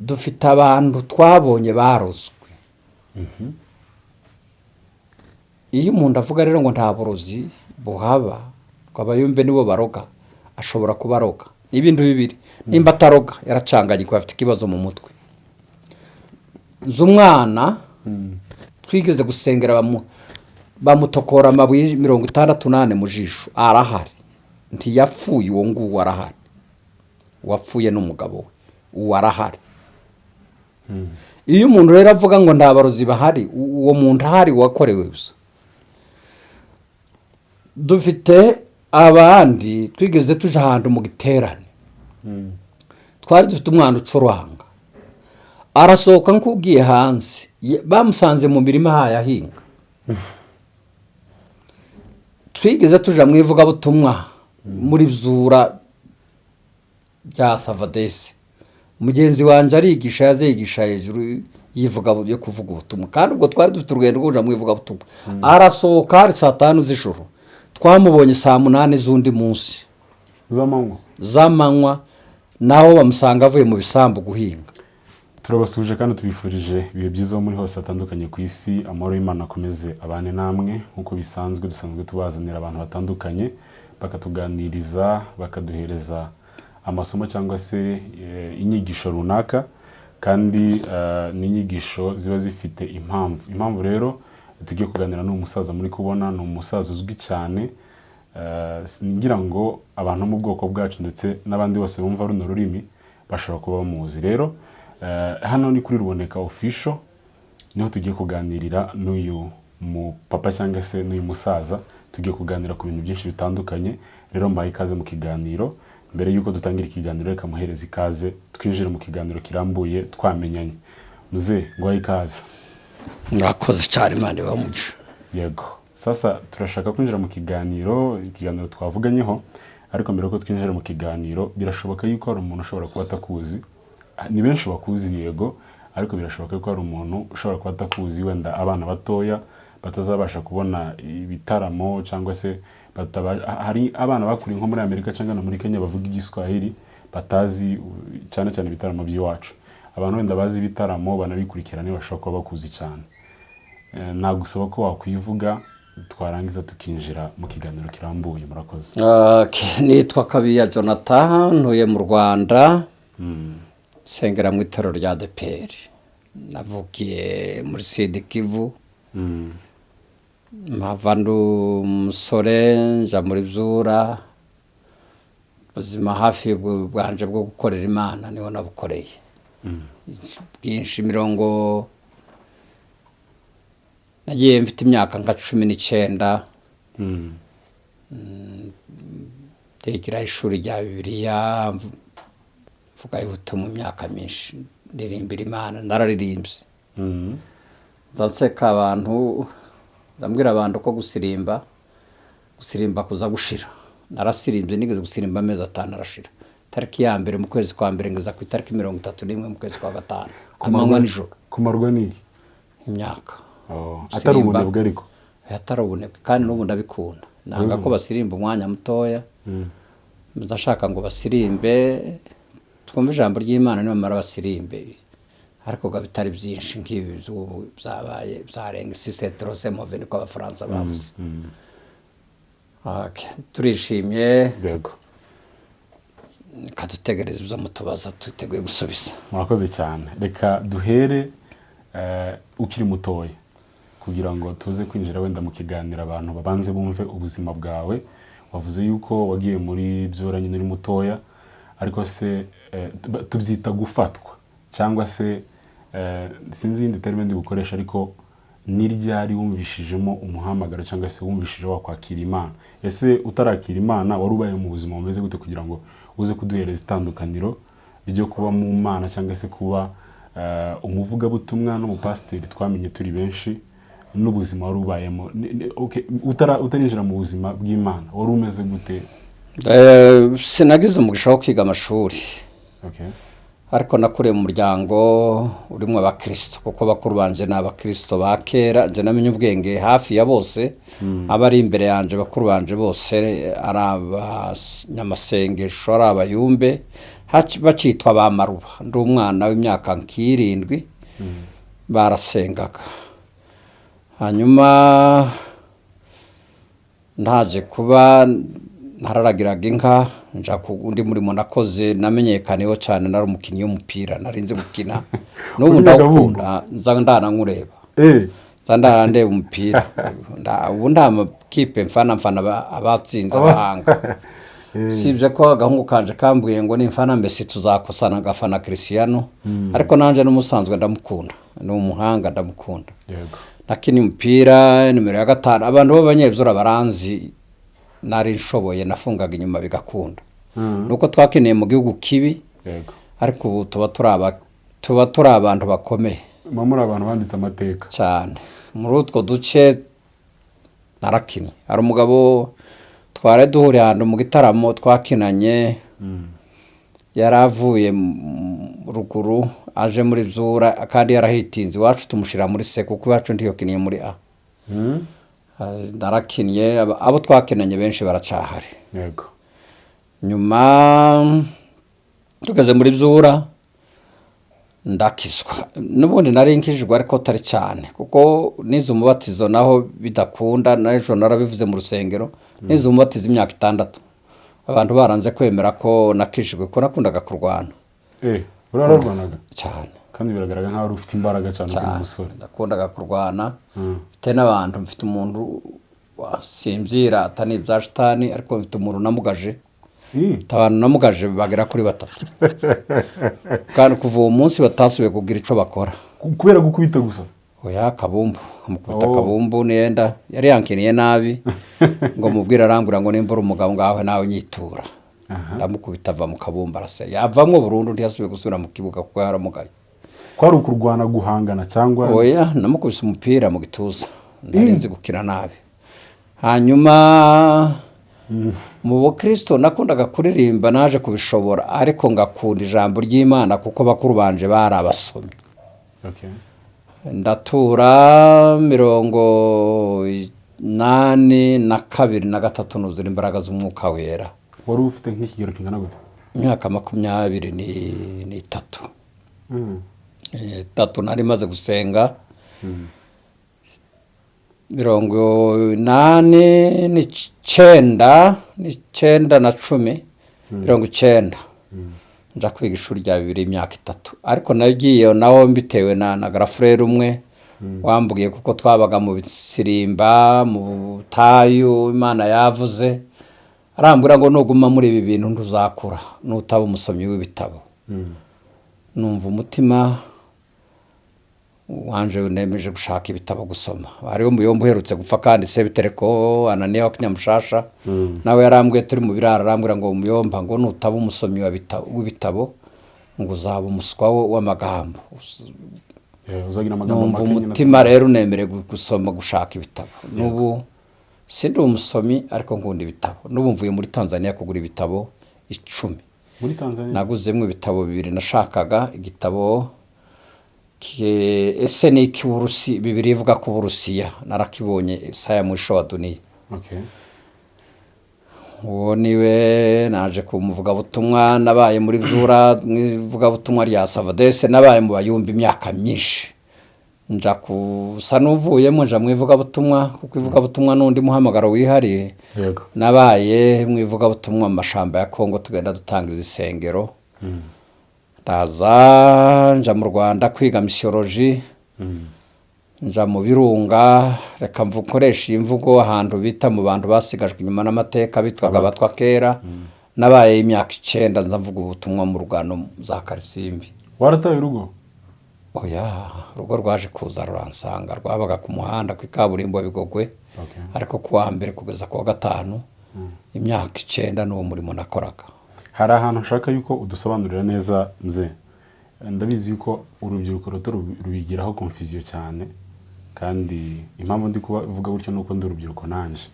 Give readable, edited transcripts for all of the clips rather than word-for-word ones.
Dufite abantu twabonye barozwe. Iyo umuntu avuga rero ngo nta burozi buhaba, ngo abayumbe nibo baroga, ashobora kuba aroga. Ni ibintu bibiri: nimba ataroga, yaracanganye, kuko afite ikibazo mu mutwe. Nzi umwana twigeze gusengera, bamutokora amabuye 64 mu jisho, arahari, ntiyapfuye. Uwo nguwo arahari. Uwapfuye n'umugabo we, uwo arahari. Iyo umuntu rero avuga ngo nta barozi bahari, uwo muntu ahari wakorewe gusa. Dufite abandi twigeze tuja ahantu mu giterane, twari dufite umwana ucuranga, arasohoka nk'ugiye hanze, bamusanze mu mirima hayahinga. Twigeze tuja mu ivugabutumwa muri Byura rya Savadesi, mugenzi wanjye arigisha, yaze yigisha hejuru yivuga yo kuvuga ubutumwa, kandi ubwo twari dufite urugendo rwo kuja mu ivugabutumwa. Arasohoka hari saa 5 z'ijoro, twamubonye saa 8 z'undi munsi. Z'amanywa. Z'amanywa, naho bamusanga avuye mu bisambu guhinga. Turabasuhuje kandi tubifurije ibihe byiza aho muri hose hatandukanye ku isi. Amahoro y'Imana akomeze abane namwe. Nk'uko bisanzwe, dusanzwe tubazanira abantu batandukanye bakatuganiriza, bakaduhereza amasomo cyangwa se inyigisho runaka, kandi ni inyigisho ziba zifite impamvu. Impamvu rero tugiye kuganira n'uwo musaza muri kubona, ni umusaza uzwi cyane. Ngira ngo abantu bo mu bwoko bwacu ndetse n'abandi bose bumva runo rurimi bashobora kuba bamuzi. Rero hano ni kuri Ruboneka Official, niho tugiye kuganirira n'uyu mupapa cyangwa se n'uyu musaza. Tugiye kuganira ku bintu byinshi bitandukanye. Rero mbaye ikaze mu kiganiro. Mbere y'uko dutangira ikiganiro, reka muhereze ikaze, twinjire mu kiganiro kirambuye twamenyanye. Muze, nguhaye ikaze. Murakoze cyane, Imana ibahe umugisha. Yego, sasa turashaka kwinjira mu kiganiro, ikiganiro twavuganyeho. Ariko mbere yuko twinjira mu kiganiro, birashoboka yuko hari umuntu ushobora kuba atakuzi. Ni benshi bakuzi, yego, ariko birashoboka ko hari umuntu ushobora kuba atakuzi, wenda abana batoya batazabasha kubona ibitaramo, cyangwa se hari abana bakuriye nko muri Amerika cyangwa no muri Kenya bavuga Igiswahili, batazi cyane cyane ibitaramo by'iwacu. Abantu wenda bazi ibitaramo banabikurikirane bashobora kuba bakuzi cyane. Nagusaba ko wakwivuga, twarangiza tukinjira mu kiganiro kirambuye. Murakoze. Okay, nitwa Kabiya Jonathan, ntuye mu Rwanda, nsengera mu itorero rya ADEPR. Navukiye muri Sud Kivu, mpava ndi umusore, nja muri Byura. Ubuzima hafi bwanje bwo gukorera Imana niho nabukoreye bwinshi. Mirongo nagiye mfite imyaka nka 19, ntegera ishuri rya Bibiliya, mvuga ubutumwa imyaka myinshi, ndirimbira Imana, nararirimbye. Nza nseka abantu, ndambwira abantu ko gusirimba kuza gushira. Narasirimbye, nigeze gusirimba amezi 5 arashira, tariki ya mbere mu kwezi kwa mbere ngeza ku itariki 31 mu kwezi kwa gatanu, amanywa nijoro. Kumarwa n'iki? Imyaka. Oh, atari ubunebwe ariko? Atari ubunebwe, kandi n'ubu ndabikunda. Nanga ko basirimba umwanya mutoya. Ndashaka ngo basirimbe, twumve ijambo ry'Imana, nibamara basirimbe, ariko ga bitari byinshi nk'ibi by'ubu byabaye byarenga. Si c'est trop, c'est mauvais, niko Abafaransa bavuze. Okay, turishimye. Reka dutegereze ibyo mutubaza, twiteguye gusubiza. Murakoze cyane. Reka duhere ukiri mutoya, kugira ngo tuze kwinjira wenda mu kiganiro, abantu babanze bumve ubuzima bwawe. Wavuze yuko wagiye muri Byura nyine uri mutoya, ariko se tubyita gufatwa cyangwa se sinzi iyindi terme ndi bukoresha, ariko ni ryari wumvishijemo umuhamagaro cyangwa se wumvishije wakwakira Imana? Ese utarakira Imana wari ubaye mu buzima bumeze gute, kugira ngo uze kuduhereza itandukaniro ryo kuba mu Mana cyangwa se kuba umuvugabutumwa n'umupasiteri twamenye turi benshi, n'ubuzima wari ubayemo? Okay, utarinjira mu buzima bw'Imana wari umeze gute? Sinagize umugisha wo kwiga amashuri, ariko nakuriye mu muryango urimo abakristo, kuko bakuru banje ni abakristo ba kera. Nje namenye ubwenge hafi ya bose abari imbere yanje, bakuru banje bose ari abanyamasengesho, ari abayumbe. Bacitwa ba Maruba, ndi umwana w'imyaka nk'irindwi, barasengaga. Hanyuma ntaje kuba ntararagiraga inka, nja ku undi murimo nakoze namenyekaniyeho cyane, nari umukinnyi w'umupira, nari nzi gukina n'ubu. Uri Ndawukunda, nza ndanankureba. Nza ndarandeba umupira. Ubu nta makipe mfana, mfana abatsinze, abahanga. Sibye ko agahungu kanje kambwiye ngo nimfana Messi tuzakosana, agafana Cristiano, ariko nanje n'umusanzwe ndamukunda, ni umuhanga, ndamukunda. Nakina umupira nimero ya 5, abantu b'abanyebyura baranzi, nari nshoboye, nafungaga inyuma bigakunda. Nuko twakiniye mu gihugu kibi. Ariko ubu tuba turi abantu bakomeye. Muba muri abantu banditse amateka. Cyane. Muri utwo duce narakinnye, hari umugabo twari duhuriye ahantu mu gitaramo twakinanye, yari avuye ruguru aje muri Byura, kandi yarahitinze iwacu, tumushyira muri C kuko iwacu ntiyokiniye muri A. Narakinnye, abo twakinanye benshi baracahari. Nyuma tugeze muri Byura ndakizwa. N'ubundi nari nkijijwe ariko atari cyane, kuko nize umubatizo naho bidakunda. N'ejo narabivuze mu rusengero, nize umubatizo imyaka 6, abantu baranze kwemera ko nakijijwe, ko nakundaga kurwana. Urararwanaga? Cyane. Kandi biragaragara nkaho wari ufite imbaraga cyane uri Cyane. umusore. Nakundaga kurwana. Mfite n'abantu, mfite umuntu wasimbyira, atari ibya shitani, ariko mfite umuntu namugaje. Mfite abantu namugaje bagera kuri batatu, kandi kuva uwo munsi batasubiye kugira icyo bakora. Kubera gukubita gusa? Oya, kabumbu amukubita. Oh. Kabumbu niyenda yari yankiniye nabi, ngo mubwire, arambwira ngo nimba uri umugabo ngawe nawe nyitura. Ndamukubita ava mu kabumbu, arase yavamwo burundu, ntiyasubiye gusubira mu kibuga kuko yaramugaye. Kwari ukurwana, guhangana cyangwa? Oya, namukubise umupira mu gituza, nari nzi gukina nabi. Hanyuma mu bukristo nakundaga kuririmba, naje kubishobora, ariko ngakunda ijambo ry'Imana kuko bakuru banje bari abasomyi. Ndatura 82 na 3, nuzura imbaraga z'Umwuka Wera. Wari ufite nk'ikigero kingana gute? Imyaka 23. 3 nari maze gusenga. 89, 9 na 10, 90 nja kwiga ishuri rya bibiri imyaka 3, ariko nagiye naho mbitewe na grand frère umwe wambwiye, kuko twabaga mu bisirimba, mu butayu. Imana yavuze, arambwira ngo nuguma muri ibi bintu ntuzakura nutaba umusomyi w'ibitabo. Numva umutima wanje nemeje gushaka ibitabo gusoma. Hariho umuyombo uherutse gupfa kandi, Sebitereko Ananiya wa Kinyamushasha, nawe yarambwiye turi mu biraro, arambwira ngo umuyomba ngo nutaba umusomyi w'ibitabo ngo uzaba umuswa w'amagambo. Uzagira amagambo Numva make nyine. umutima rero unemerewe gusoma, gushaka ibitabo. N'ubu sindi umusomyi, ariko nkunda ibitabo. N'ubu mvuye muri Tanzania kugura ibitabo 10. Muri Tanzania? Naguzemo ibitabo bibiri, nashakaga igitabo ese ni icy'Uburusi, bibiri ivuga ku Burusiya, narakibonye, Saa ya Mwisho wa Dunia. Uwo niwe naje ku muvugabutumwa, nabaye muri Byura mu ivugabutumwa rya Savadese, nabaye mu Bayumba imyaka myinshi, nja kusa n'uvuyemo nja mu ivugabutumwa, kuko ivugabutumwa n'undi muhamagaro wihariye. Nabaye mu ivugabutumwa mu mashamba ya Kongo, tugenda dutanga izisengero. Ndaza nja mu Rwanda kwiga missiologie. Nja mu Birunga, reka nkoresha iyi mvugo, ahantu bita mu bantu basigajwe inyuma n'amateka, bitwaga Abatwa kera. Nabaye imyaka 9 nza mvuga ubutumwa mu rugano za Karisimbi. Warataye urugo? Oya, urugo rwaje kuza ruransanga, rwabaga ku muhanda ku ikaburimbo ya Bigogwe. Ariko ku wa mbere kugeza ku wa gatanu, imyaka 9 n'uwo murimo nakoraga. Hari ahantu nshaka yuko udusobanurira neza mze. Ndabizi yuko urubyiruko ruto rubigiraho confusion cyane, kandi impamvu ndi kuvuga gutyo nuko ndi urubyiruko nanje.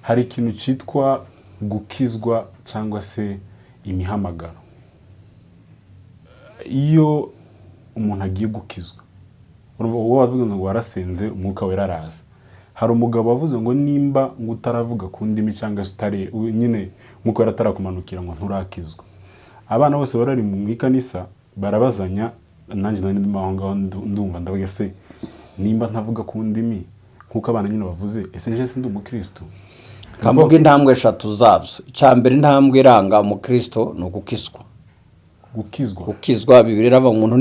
Hari ikintu cyitwa gukizwa cyangwa se imihamagaro. Iyo umuntu agiye gukizwa, urumva uwo wavuga ngo warasenze Umwuka Wera araza, hari umugabo wavuze ngo nimba ngo utaravuga ku ndimi cyangwa se utari nyine Umwuka Wera atarakumanukira ngo nturakizwa. Abana bose bari mu ikanisa barabazanya, nanjye nari ndimo aho ngaho, ndumva ndavuga: "Ese nimba ntavuga ku ndimi nk'uko abana nyine bavuze, ese nje sindi umukristo?" Kamvuga intambwe eshatu zabyo. Icya mbere, intambwe iranga umukristo ni ugukizwa. Gukizwa. Gukizwa, Bibiri iravuga ngo umuntu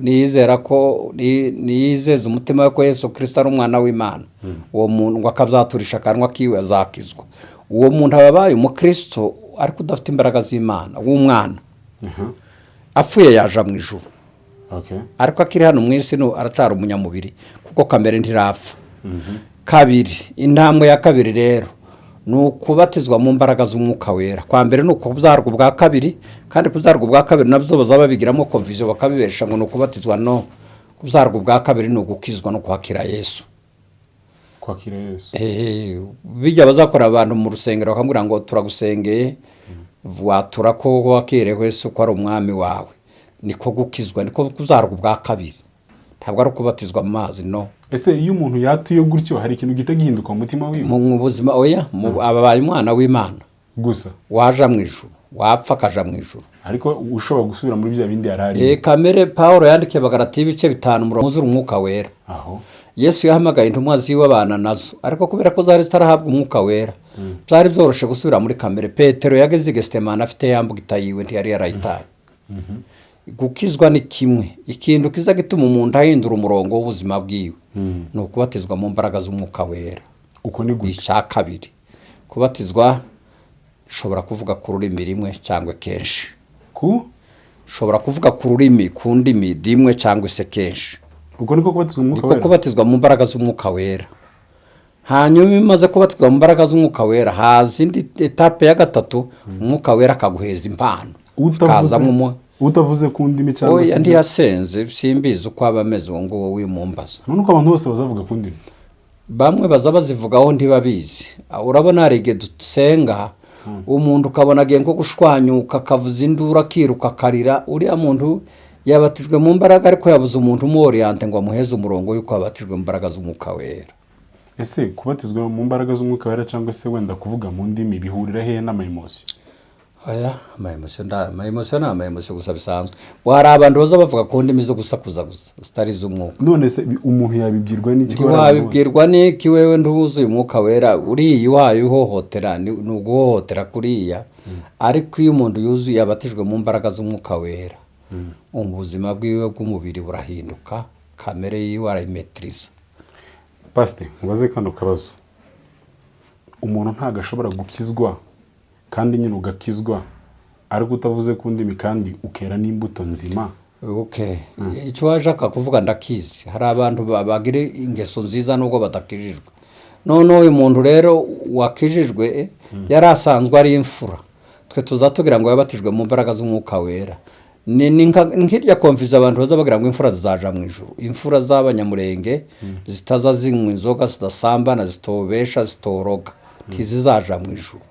niyizera ko niyizeza umutima we ko Yesu Kirisito ari umwana w'Imana, uwo muntu ngo akabyaturisha akanwa kiwe, azakizwa. Uwo muntu aba abaye umukristo, ariko udafite imbaraga z'Imana w'umwana. Apfuye yaja mu ijuru. Ariko akiri hano mu isi no aracyari umunyamubiri, kuko kamere ntirapfa. Kabiri, intambwe ya kabiri rero ni ukubatizwa mu mbaraga z'Umwuka Wera. Kwa mbere ni ukubyarwa ubwa kabiri, kandi kubyarwa ubwa kabiri nabyo bazaba babigiramo confusion, bakabibesha ngo ni ukubatizwa. No kubyarwa ubwa kabiri ni ugukizwa no kwakira Yesu. Kwakira Yesu. Bijya bazakora abantu mu rusengero bakamubwira ngo turagusengeye, watura ko wakiriye Yesu ko ari umwami wawe, niko gukizwa, niko kubyarwa ubwa kabiri. Ntabwo ari ukubatizwa mu mazi, no. Ese iyo umuntu yatuye gutyo, hari ikintu gihita gihinduka mu mutima wiwe? Mu buzima, oya. Ababaye umwana w'Imana. Gusa. Waja mu ijuru, wapfa akaja mu ijuru. Ariko ushobora gusubira muri bya bindi yari arimo. Kamere, Paul yandikiye Abagalatiya ibice 5 umurongo wuzura Umwuka Wera. Aho. Yesu yahamagaye intumwa ziwe, abana nazo, ariko kubera ko zari zitarahabwa Umwuka Wera, byari byoroshe gusubira muri kamere. Petero yageze i Gesitemani afite ya mbugita yiwe, ntiyari yarayitaye. Gukizwa ni kimwe. Ikintu kiza gituma umuntu ahindura umurongo w'ubuzima bwiwe ni ukubatizwa mu mbaraga z'Umwuka Wera. Uko ni gutyo. Icya kabiri, kubatizwa, ushobora kuvuga ku rurimi rimwe cyangwa kenshi. Ku Ushobora kuvuga ku rurimi, ku ndimi, rimwe cyangwa se kenshi. Uko niko kubatizwa mu Mwuka Niko Wera. kubatizwa mu mbaraga z'Umwuka Wera. Hanyuma iyo umaze kubatizwa mu mbaraga z'Umwuka Wera, haza indi étape ya gatatu, Umwuka Wera akaguheza impano. Utavuze Kazamo utavuze ku ndimi cyangwa Oya, se ntiyasenze, simbizi uko aba ameze uwo nguwo wimumbaza. None uko abantu bose bazavuga ku ndimi? Bamwe baza bazivugaho ntibabizi. Urabona hari igihe dusenga, umuntu ukabona agiye nko gushwanyuka, akavuza induru, akiruka, akarira. Uriya muntu yabatijwe mu mbaraga, ariko yabuze umuntu umuoriente ngo amuheze umurongo y'uko yabatijwe mu mbaraga z'Umwuka Wera. Ese kubatizwa mu mbaraga z'Umwuka Wera cyangwa se wenda kuvuga mu ndimi bihurira hehe n'ama émotion? Oya, ama émotion ama émotion ni ama émotion gusa bisanzwe. Hari abantu baza bavuga ku ndimi zo gusakuza gusa, zitari iz'umwuka. None se umuntu yabibwirwa n'iki ko hari abantu bose? Ntiwabibwirwa n'iki wewe ntuwuzuye Umwuka Wera? Uriya uhaye uhohotera, ni uguhohotera kuriya. Ariko iyo umuntu yuzuye, yabatijwe mu mbaraga z'Umwuka Wera, ubuzima bwiwe bw'umubiri burahinduka, kamere yiwe arayimetiriza. Pasite, nkubaze kano kabazo: umuntu ntabwo ashobora gukizwa, kandi nyine ugakizwa ariko utavuze ku ndimi, kandi ukera n'imbuto nzima? Okay. Icyo washaka kuvuga ndakizi. Hari abantu bagira ingeso nziza nubwo badakijijwe. Noneho uyu muntu rero wakijijwe yari asanzwe ari imfura, twe tuza tugira ngo yabatijwe mu mbaraga z'Umwuka Wera. Ni nk'irya confusion abantu baza bagira ngo imfura zizaja mu ijuru. Imfura z'Abanyamurenge zitaza zinywa inzoga, zidasambana, zitobesha, zitoroga, ntizizaja mu ijuru.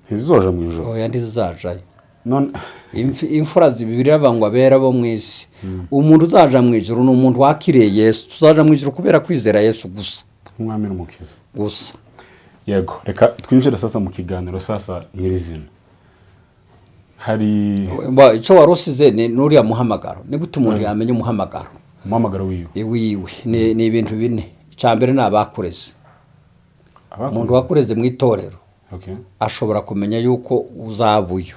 Ntizizoja mu ijuru? Oya, ntizizajayo. None Imfura zibiri bavuga ngo abera bo mu isi. Umuntu uzaja mu ijuru ni umuntu wakiriye Yesu. Tuzaja mu ijuru kubera kwizera Yesu gusa. Nk'umwami n'Umukiza. Gusa. Yego, reka twinjire sasa mu kiganiro sasa nyirizina. Hari Icyo wari usize ni n'uriya muhamagaro. Ni gute umuntu yamenya umuhamagaro? Umuhamagaro wiwe. Iwiwe ni ibintu bine. Icya mbere ni abakureze. Umuntu wakureze mu itorero ashobora kumenya yuko uzaba uyu.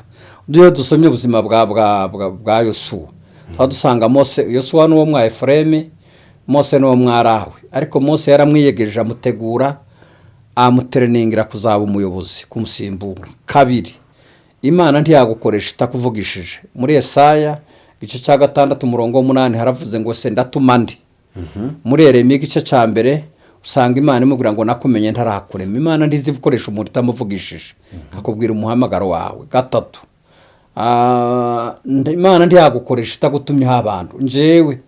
Iyo dusomye ubuzima bwa Yosuwa, tuba dusanga Mose, Yosuwa ni uwo mwa Efuremi, Mose ni uwo mwa Lawi, ariko Mose yaramwiyegereje, amutegura, amutereningira kuzaba umuyobozi, kumusimbura. Kabiri, Imana ntiyagukoresha itakuvugishije. Muri Yesaya igice cya 6 umurongo w'8 haravuze ngo: "Se ndatuma ndi?" Muri Yeremiya igice cya 1 usanga Imana imubwira ngo: "Nakumenye ntarakurema." Imana ntizi gukoresha umuntu itamuvugishije, akakubwira umuhamagaro wawe. Gatatu, Imana ntiyagukoresha itagutumyeho abantu. Njyewe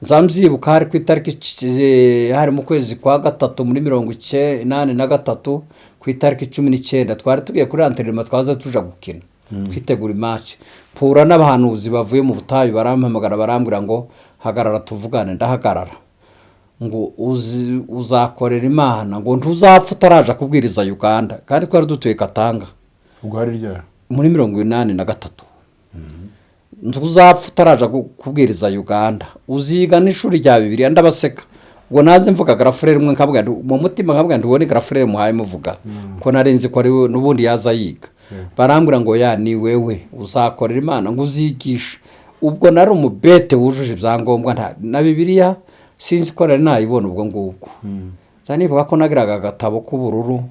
nzambyibuka, hari ku itariki hari mu kwezi kwa gatatu muri 83, ku itariki 19, twari tugiye kuri entraînement, twaza tuja gukina, twitegura i match, mpura n'abahanuzi bavuye mu butayu, barampamagara, barambwira ngo: "Hagarara tuvugane." Ndahagarara. Ngo: "Uzakorera Imana, ngo ntuzapfa utaraja kubwiriza Uganda." Kandi twari dutuye Katanga. Ubwo hari ryari? Muri 83. Uzapfa utaraja kubwiriza Uganda, uziga n'ishuri rya Bibiliya. Ndabaseka. Ubwo naze mvuga grand frère umwe, nkabwira mu mutima, nkabwira nti uwo ni grand frère muhaye muvuga, ko nari nzi ko ari we n'ubundi yaza yiga. Barambwira ngo ya ni wewe uzakorera Imana, ngo uzigishe. Ubwo nari umubete wujuje ibyangombwa, na Bibiliya sinzi ko nari nayibona ubwo ngubwo. Nza nibuka ko nagiraga agatabo k'ubururu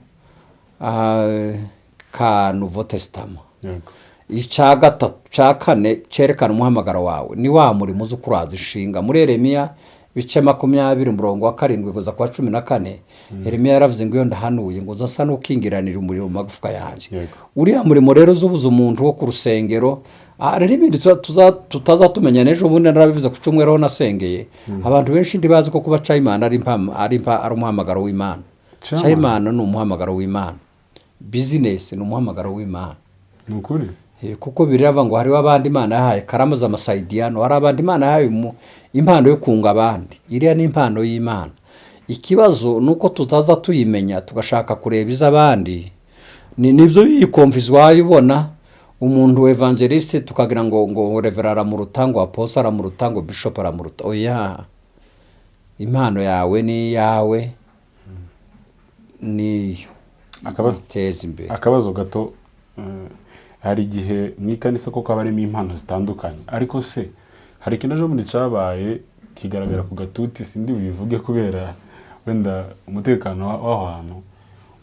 ka Nouveau Testament. Icya gatatu, cya kane cyerekana umuhamagaro wawe ni wa murimo uzi uko uraza inshinga. Muri Yeremiya bice 20, umurongo wa 7 kugeza ku wa 14, Yeremiya yaravuze ngo iyo ndahanuye ngo uza n'ukingiranira umuriro mu magufwa yanjye. Uriya murimo rero uzubuza umuntu wo ku rusengero. Hari n'ibindi tutazatumenya n'ejo bundi. Narabivuze ku cyumweru aho nasengeye. Abantu benshi ntibazi ko kuba chairman ari umuhamagaro w'Imana. Chairman? Chairman ni umuhamagaro w'Imana, business ni umuhamagaro w'Imana. Ni ukuri. Kuko birava ngo hariho abandi Imana yahaye karama z'amasayidiyano, hari abandi Imana yahaye impano yo kunga abandi. Iriya ni impano y'Imana. Ikibazo ni uko tutaza tuyimenya, tugashaka kureba iz'abandi. Ni nibyo yikomviza wayibona umuntu évangéliste, tukagira ngo reverend aramuruta, ngo apostle aramuruta, ngo bishop aramuruta. Oya, impano yawe ni iyawe, niyo iteza imbere. Akabazo gato, hari igihe mu ikanisa koko haba harimo impano zitandukanye, ariko se hari ikintu ejo bundi cyabaye kigaragara ku gatuti, sindi bubivuge kubera wenda umutekano w'aho hantu.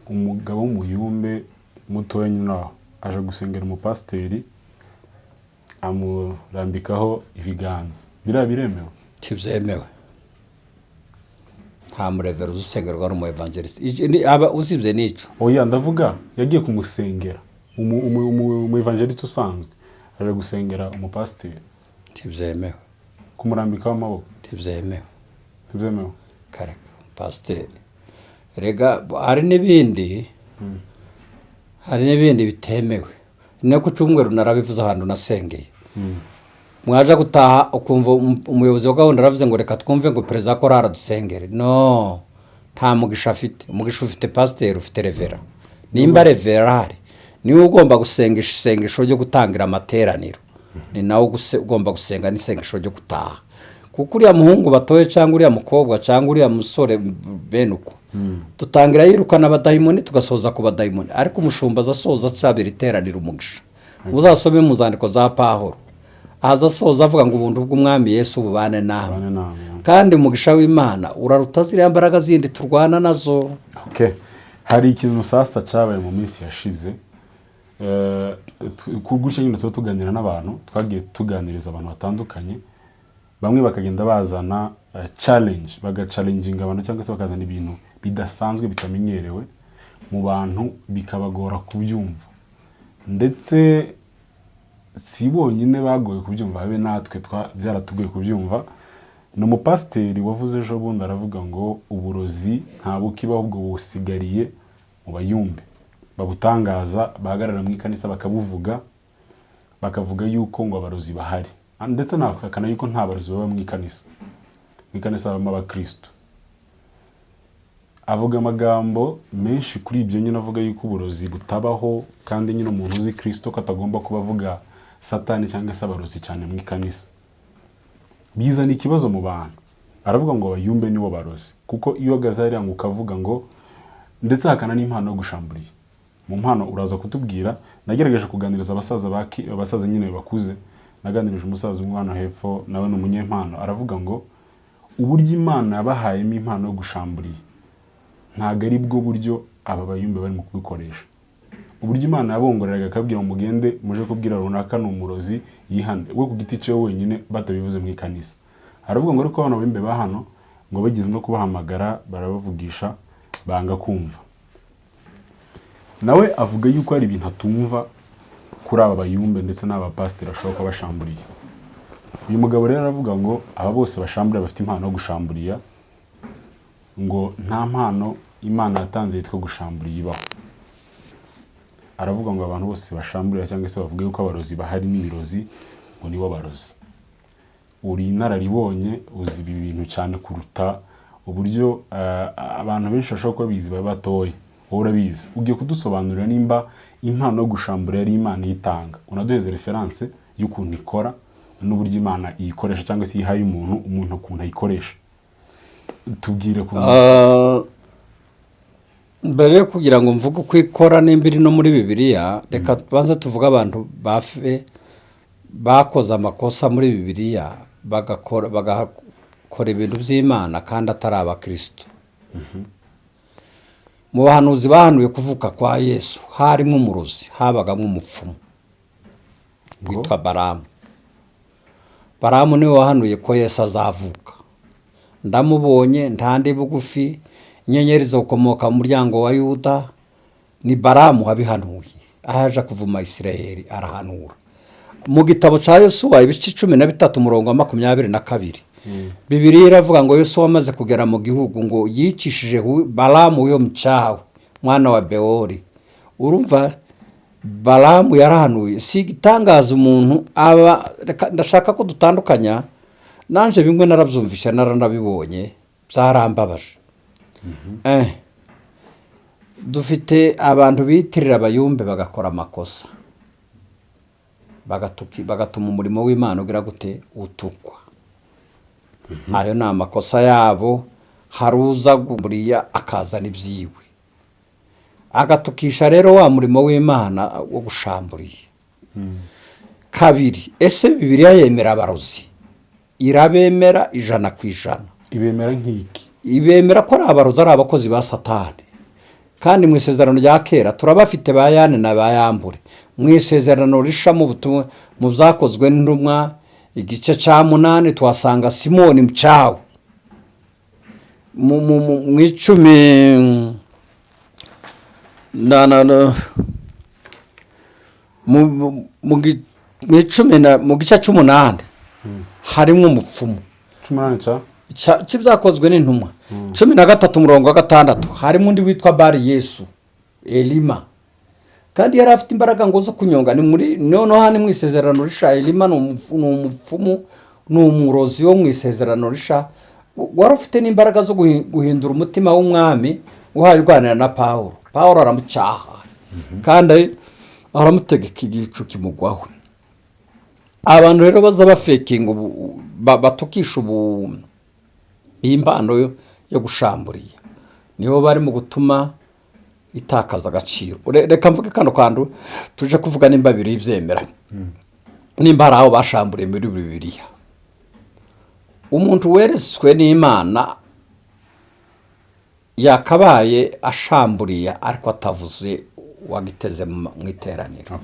Umugabo w'umuyumbe mutoya nyine aho aje gusengera umupasiteri, amurambikaho ibiganza. Biriya biremewe? Ntibyemewe. Nta murevera usengerwa n'umu évangéliste, usibye n'ico. Oya, ndavuga yagiye kumusengera, umu évangéliste usanzwe aje gusengera umupasiteri. Ntibyemewe. Kumurambikaho amaboko. Ntibyemewe. Ntibyemewe. Kareka pasiteri. Rega hari n'ibindi bitemewe. No ku cyumweru narabivuze ahantu nasengeye. Mwaje gutaha ukumva umuyobozi wa gahunda aravuze ngo reka twumve ngo perezida wa korali adusengere. No, nta mugisha afite. Umugisha ufite pasiteri, ufite reverend. Nimba reverend ahari, niwe ugomba gusenga isengesho ryo gutangira amateraniro, ni nawe ugomba gusenga n'isengesho ryo gutaha, kuko uriya muhungu batoye cyangwa uriya mukobwa cyangwa uriya musore, bene uko dutangira yirukana abadayimoni, tugasoza ku badayimoni, ariko umushumba aza asoza asabira iteraniro umugisha. Uzasome mu zandiko za Pahoro, aza asoza avuga ngo ubuntu bw'Umwami Yesu bubane nawe. Bane nawe. Kandi umugisha w'Imana uraruta ziriya mbaraga zindi turwana nazo. Okay. Hari ikintu sasa cyabaye mu minsi yashize. Ku gutya nyine tuba tuganira n'abantu, twagiye tuganiriza abantu batandukanye, bamwe bakagenda bazana challenge, bagachallenginga abantu cyangwa se bakazana ibintu bidasanzwe bitamenyerewe mu bantu, bikabagora kubyumva. Ndetse si bonyine bagoye kubyumva, habe natwe byaratugoye kubyumva. Ni umupasiteri wavuze ejo bundi, aravuga ngo uburozi nta bukibaho, ubwo busigariye mu bayumbe babutangaza, bahagarara mu ikanisa bakabuvuga, bakavuga yuko ngo abarozi bahari, ndetse nahakana yuko nta barozi baba mu ikanisa, mu ikanisa habamo abakristo. Avuga amagambo menshi kuri ibyo nyine, avuga yuko uburozi butabaho, kandi nyine umuntu uzi Kristo ko atagomba kuba avuga Satani cyangwa se abarozi cyane mu ikanisa, bizana ikibazo mu bantu. Aravuga ngo abayumbe nibo barozi, kuko iyo uhagaze hariya ngo ukavuga ngo, ndetse hakana n'impano yo gushamburiye mu mpano, uraza kutubwira. Nagerageje kuganiriza abasaza abasaza nyine bakuze. Naganirije umusaza umwe hano hepfo, nawe ni umunyempano, aravuga ngo uburyo Imana yabahayemo impano yo gushamburiye ntabwo ari bwo buryo aba bayumbe barimo kubikoresha. Uburyo Imana yabongoreraga akabwira ngo mugende muje kubwira runaka ni umurozi yihane we ku giti cye wenyine, batabivuze mu ikanisa. Aravuga ngo ariko abana b'imbe ba hano ngo bageze no kubahamagara barabavugisha banga kumva. Nawe avuga yuko hari ibintu atumva kuri aba bayumbe ndetse n'aba pasiteri bashobora kuba bashamburiye. Uyu mugabo rero aravuga ngo aba bose bashamburiye, bafite impano yo gushamburiya, ngo nta mpano Imana yatanze yitwa gushamburiya ibaho. Aravuga ngo abantu bose bashamburiya cyangwa se bavuga yuko abarozi bahari n'ibirozi, ngo nibo barozi. Uri inararibonye, uzi ibi bintu cyane kuruta uburyo abantu benshi bashobora kuba bizi baba batoya. Wowe urabizi, ugiye kudusobanurira nimba impano yo gushambura yari Imana iyitanga, unaduheze référence. y'ukuntu ikora n'uburyo Imana iyikoresha cyangwa se iyihaye umuntu, umuntu ukuntu ayikoresha. Tubwire ku Mbere yo kugira ngo mvuge uko ikora nimba iri no muri Bibiliya, reka tubanze tuvuge abantu bafe bakoze amakosa muri Bibiliya, bagakora ibintu by'Imana kandi atari abakristo. Mu bahanuzi bahanuye kuvuka kwa Yesu harimo umurozi, habagamo umupfumu witwa Baramu. Baramu niwe wahanuye ko Yesu azavuka. Ndamubonye ntandi bugufi, inyenyeri zokomoka mu muryango wa Yuda. Ni Baramu wabihanuye, aho aje kuvuma Isirayeli arahanura. Mu gitabo cya Yosuwa ibice 13 umurongo wa 22, Bibiliya iravuga ngo Yosuwa amaze kugera mu gihugu ngo yicishije Balamu w'iyo mcyawe mwana wa Bewori. Urumva Balamu yarahanuye. Si igitangaza umuntu aba, reka ndashaka ko dutandukanya. Nanje bimwe narabyumvishe, naranabibonye, byarambabaje. Dufite abantu bitirira abayumbe bagakora amakosa, bagatuma umurimo w'Imana ugira gute? Utukwa. Ayo ni amakosa yabo. Haruza buriya akazana ibyiwe agatukisha rero wa murimo w'Imana wo gushamburiye. Kabiri, ese Bibiliya yemera abarozi? Irabemera 100%. Ibemera nk'iki? Ibemera ko ari abarozi, ari abakozi ba Satani. Kandi mu isezerano rya kera turabafite ba Yane na ba Yambure. Mu isezerano risha, mu butumwa mu Byakozwe n'Intumwa igice cya 8, tuhasanga Simoni mcyawe. Mu 10 na na na mu mu- mu gi- mu 10 na mu gice cy'umunani harimo umupfumu. 18 ca Cy'Ibyakozwe n'Intumwa 13 umurongo wa 6, harimo undi witwa Bari Yesu Elima, kandi yari afite imbaraga ngo zo kunyonga. Ni muri noneho hano mu isezerano risha, Elima ni umupfumu, ni umurozi wo mu isezerano risha, wari ufite n'imbaraga zo guhindura umutima w'umwami uhaye uganira na Pawulo. Pawulo aramucyaha kandi aramutegeka, igicu kimugwaho. Abantu rero baza bafekinga ubu, batukisha ubu iyi mpano yo gushamburiya, nibo bari mu gutuma itakaza agaciro. Reka mvuge kano kantu, tuje kuvuga nimba biri byemera, nimba hari aho bashamburiye muri Bibiliya. Umuntu weretswe n'Imana yakabaye ashamburiye ariko atavuze wagiteze mu iteraniro,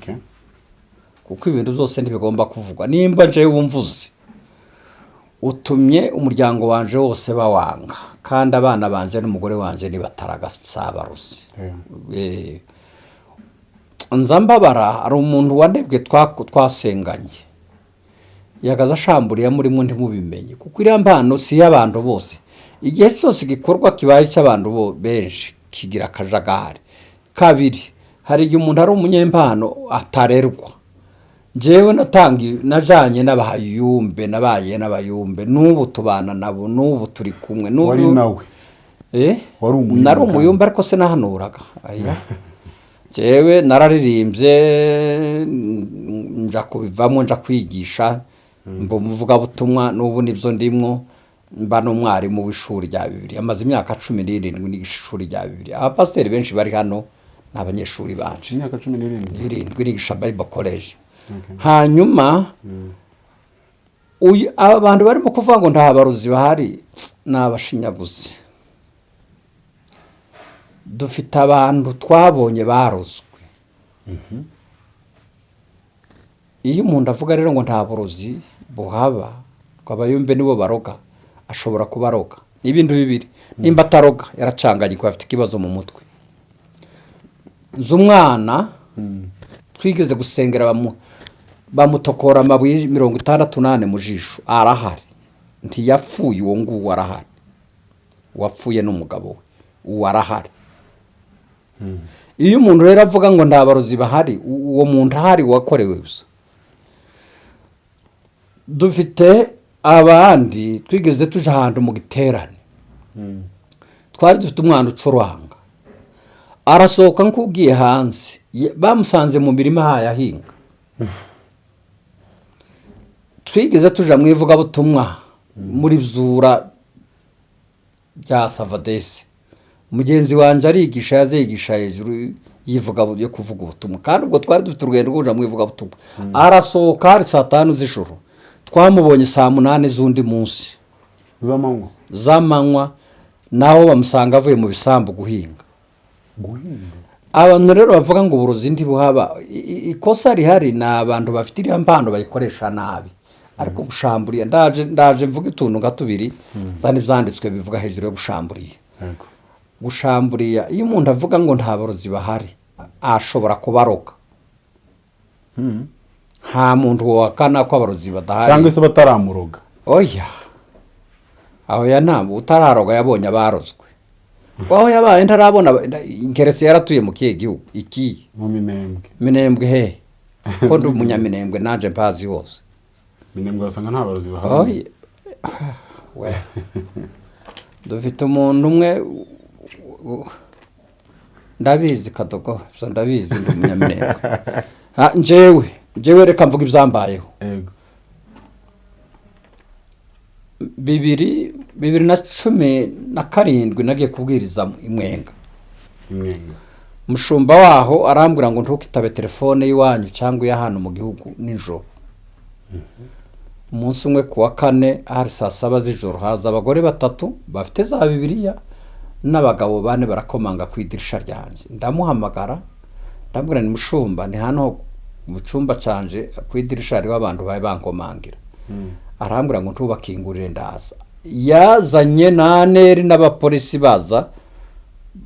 kuko ibintu byose ntibigomba kuvugwa. Nimba njewe wumvuze, utumye umuryango wanje wose bawanga, kandi abana banje n'umugore wanje nibataragasaba. Nza mbabara. Hari umuntu wanebwe twasenganye, yagaze ashamburiye murimo ntimubimenye, kuko iriya mpano si iy'abantu bose. Igihe cyose igikorwa kibaye cy'abantu benshi kigira akajagari. Kabiri, hari igihe umuntu ari umunyempano atarerwa. Njyewe natangiye najanye n'abayumbe, nabaye n'abayumbe, n'ubu tubana nabo, n'ubu turi kumwe n'ubu. Wari nawe? Eh? Wari umuyumbe Nari kandi. umuyumbe, ariko sinahanuraga. Aya, njyewe nararirimbye, nja kubivamo, nja kwigisha, mba umuvugabutumwa, n'ubu nibyo ndimwo, mba n'umwarimu w'ishuri rya Bibiliya. Amaze imyaka 17 nigisha ishuri rya Bibiliya. Abapasiteri benshi bari hano ni abanyeshuri banje. Imyaka 17? 7 nigisha Bible College. Hanyuma uyu, aba bantu barimo kuvuga ngo nta barozi bahari ni abashinyaguzi. Dufite abantu twabonye barozwe. Iyo umuntu avuga rero ngo nta burozi buhaba, ngo abayumbe nibo baroga, ashobora kuba aroga. Ni ibintu bibiri: nimba ataroga yaracanganye, kuko afite ikibazo mu mutwe. Nzi umwana twigeze gusengera, bamutokora amabuye 64 mu jisho, arahari, ntiyapfuye. Uwo nguwo arahari. Uwapfuye n'umugabo we, uwo arahari. Iyo umuntu rero avuga ngo nta barozi bahari, uwo muntu ahari wakorewe gusa. Dufite abandi twigeze tuje ahantu mu giterane, twari dufite umwana ucuranga, arasohoka nk'ugiye hanze, bamusanze mu mirima ahaye ahinga. Twigeze tuja mu ivugabutumwa muri Byura rya Savadesi. Mugenzi wanjye arigisha, yazigisha hejuru yivuga yo kuvuga ubutumwa, kandi ubwo twari dufite urugendo rwo kuja mu ivugabutumwa. Arasohoka hari saa 5 z'ijoro, twamubonye saa 8 z'undi munsi. Z'amanywa? Z'amanywa. Naho bamusanga avuye mu bisambu guhinga. Guhinga? Abantu rero bavuga ngo uburozi ntibuhaba, ikosa rihari ni abantu bafite iriya mpano bayikoresha nabi. Ariko gushamburiya, ndaje mvuga utuntu nka tubiri zana ibyanditswe bivuga hejuru yo gushamburiya. Gushamburiya, iyo umuntu avuga ngo nta barozi bahari, ashobora kubaroga. Nta muntu wahakana ko abarozi badahari. Cyangwa se bataramuroga. Oya, aho ya ntabwo utararoga yabonye abarozwe. Aho yabaye ntarabona, inkeretse yaratuye mu kihe gihugu ikihe? Mu Minembwe. Minembwe he? Ko ndi umunyaminembwe nanjye mpazi hose. Minembwe wasanga nta barozi bahari. Oya, we dufite umuntu umwe ndabizi kadogo, ibyo ndabizi, ndi umunyaminembwe. Njyewe reka mvuga ibyambayeho. 2017 nagiye kubwiriza i Mwenga. Imwenga. Umushumba waho arambwira ngo ntukitabe telefone y'iwanyu cyangwa iy'ahantu mu gihugu nijoro. Umunsi umwe ku wa kane hari saa 7 z'ijoro, haza abagore batatu bafite za Bibiliya n'abagabo bane, barakomanga ku idirisha ryanjye. Ndamuhamagara, ndamubwira ni mushumba, ni hano mu cyumba canje ku idirisha hariho abantu bari bankomangira. Arambwira ngo ntubakingurire, ndaza. Yazanye na neri n'abapolisi baza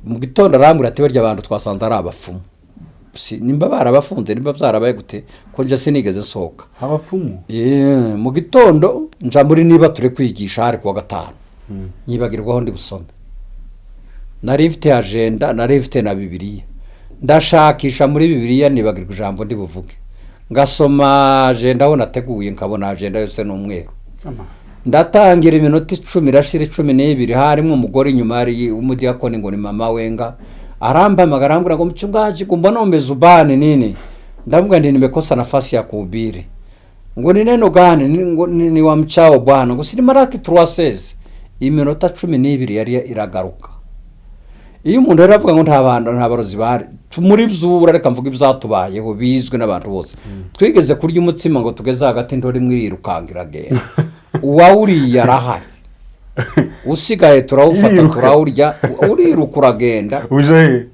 mu gitondo, arambwira ati barya abantu twasanze ari abapfumu. Nimba barabafunze, nimba byarabaye gute, ko nje sinigeze nsohoka. Abapfumu? Mu gitondo nja muri niba turi kwigisha, hari kuwa gatanu, nyibagirwaho ndi busome. Nari mfite agenda, nari mfite na Bibiliya, ndashakisha muri Bibiliya nibagirwa ijambo ndi buvuge, ngasoma agenda aho nateguye nkabona agenda yose ni umweru. Ndatangira, iminota 10 irashira, 12. Harimo umugore inyuma hari umudiyakoni ngo ni mama wenga, arampamagara, arambwira ngo mchungaji, mbona umezubani nini? Ndamubwira nti nimekosa nafasi ya kuhubiri. Ngo ni neno gani? Ngo ni wa mchao Bwana, ngo si Malaki 3:16. Iminota 12 yari iragaruka. Iyo umuntu rero avuga ngo nta bantu, nta barozi bahari muri Byura, reka mvuga ibyatubayeho bizwi n'abantu bose. Twigeze kurya umutsima ngo tugeze hagati, intore imwe irukanga iragenda. Uwawuriye arahari, usigaye turawufata. Iriruka. Turawurya, uriruka uragenda. Uje he?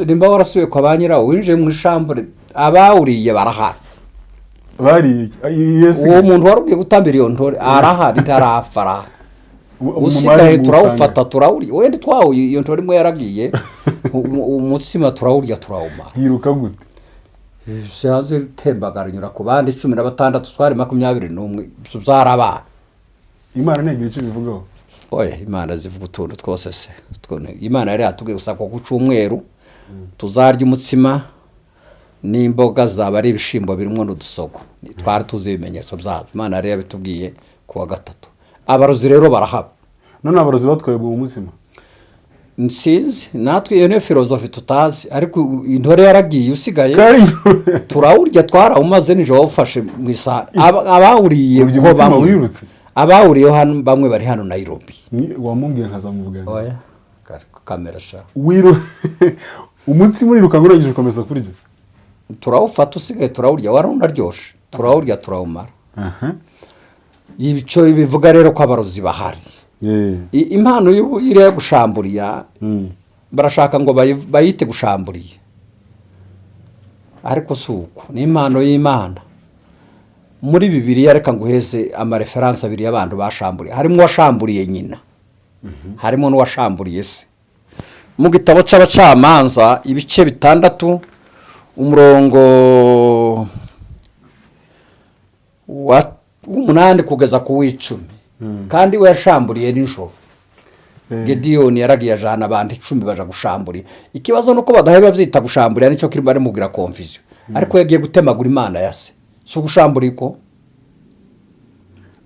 Nimba warasubiye kwa ba nyirawo, winjiye mu ishambure, abawuriye barahari. Bariye iki? Yes. Uwo muntu wari ugiye gutambira iyo ntore arahari, ntarapfa, arahari. Usigaye turawufata, turawurya. Wenda twawuye, iyo ntore imwe yaragiye, umutsima turawurya, turawumara. Yiruka gute? Hanze tembagara inyura ku bandi 16, twari 21, ibyo byarabaye. Imana ntiyagira icyo bivugaho? Oya, Imana zivuga utuntu twose se? Imana yari yatubwiye gusa ko ku cyumweru tuzarya umutsima n'imboga, zaba ari ibishimbo birimo n'udusogo. Twari tuzi ibimenyetso byabyo, Imana yari yabitubwiye ku wa gatatu. Abarozi rero barahaba. None abarozi batwaye ubwo mutsima? Nsinzi natwe, iyo niyo filozofi tutazi, ariko intore yaragiye, usigaye Kari turawurya, twarawumaze nijoro, wawufashe mu isahani. Abawuriye Urya ho umutsima bamwe wirutse? Abawuriye hano bamwe bari hano Nairobi. Wamubwiye nkazamuvugana. Oya, kamera sha. Wiru umutsima uriruka ngo urangije ukomeza kurya? Turawufata, usigaye turawurya, wari unaryoshe, turawurya, turawumara. Ibico bivuga rero ko abarozi bahari. Impano y'ubu iriya yo gushamburiya, barashaka ngo bayite gushamburiya, ariko si uko, ni impano y'Imana. Muri Bibiliya, reka nguheze ama références abiri y'abantu bashamburiye. Harimo uwashamburiye nyina, harimo n'uwashamburiye se. Mu gitabo cy'Abacamanza ibice 6, umurongo w'umunani kugeza ku w'icumi. Kandi we yashamburiye nijoro. Gediyoni yaragiye ajana abantu 10 baja gushamburira. Ikibazo nuko badahe babyita gushamburira, nicyo kiri bari mubwira confusion. Ariko yagiye gutemagura imana ya se, si ugushambura iko?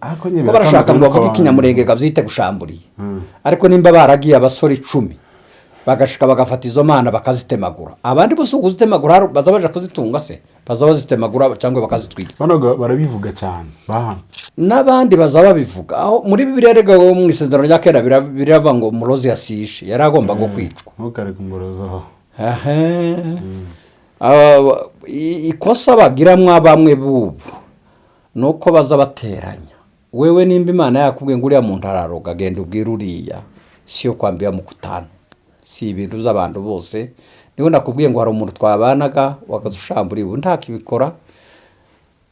Ariko nyine ko barashaka ngo biratandukanye bavuge nuko ikinyamurenge babyite gushamburiye. Ariko nimba baragiye abasore 10 Bagashika bagafata izo mana bakazitemagura. Abandi bose kuzitemagura baza baja kuzitunga se, baza bazitemagura cyangwa bakazitwika. Bano barabivuga cyane bahano. N'abandi baza babivuga aho muri Bibiliya. Rega wo mu Isezerano rya Kera biravuga ngo umurozi yasishe yari agomba ngo kwicwa. Ntukareke umurozi aho. Ahe. Ikosa bagiramwo bamwe bubu ni uko baza bateranya. Wewe nimba Imana yakubwiye ngo uriya muntu araroga, genda ubwire uriya, siyo kwambia mukutano, si ibintu by'abantu bose. Niho nakubwiye ngo hari umuntu twabanaga wakazushambura, ubu ntakibikora,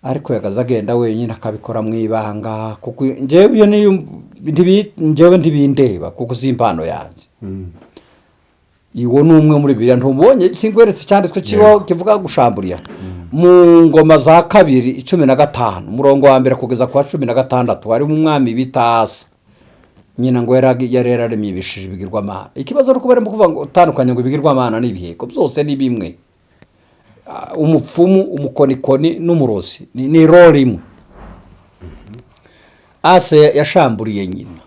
ariko yagaza agenda wenyine akabikora mu ibanga, kuko njyewe iyo niyo njyewe ntibindeba, kuko si impano yanjye. Iwo ni umwe muri Bibiliya ntubonye, singweretse icyanditswe kibaho kivuga gushamburiya mu Ngoma za Kabiri 15, umurongo wa 1 kugeza ku wa 16. Harimo umwami bita Asa, nyina ngo yari yararemye ibishije ibigirwamana. Ikibazo ni uko barimo kuvuga ngo utandukanye ngo ibigirwamana n'ibiheko byose ni bimwe. Umupfumu, umukonikoni n'umurozi ni role imwe. Asa yashamburiye nyina,